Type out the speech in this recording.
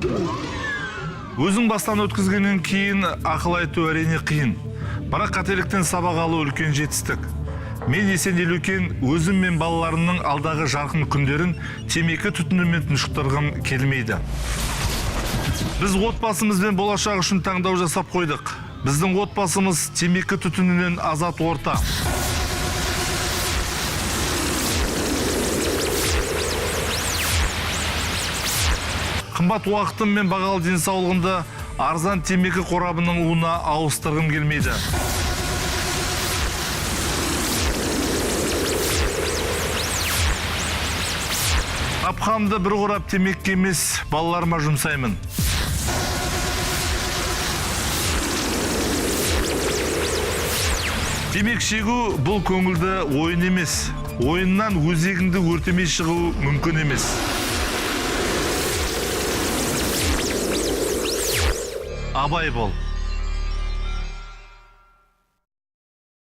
Өзің бастан өткізгеннен кейін ақыл айту, әрине, қиын, бірақ қателіктен сабақ алу — үлкен жетістік. Мен, Есен Елеукен, өзім мен балаларымның алдағы жарқын күндерін темекі түтінімен тұншықтырғым келмейді. Біз отбасымызбен болашақ үшін таңдау жасап қойдық. Біздің отбасымыз — темекі түтінінен азат орта. Қымбат уақытым мен бағалы денсаулығымды арзан темекі қорабының уына ауыстырғым келмейді. Тапқанымды бір қорап темекіге емес, балаларыма жұмсаймын. Темекі шегу — бұл көңілді ойын емес. Ойыннан өзегіңді өртемей шығу мүмкін емес. Абай бол.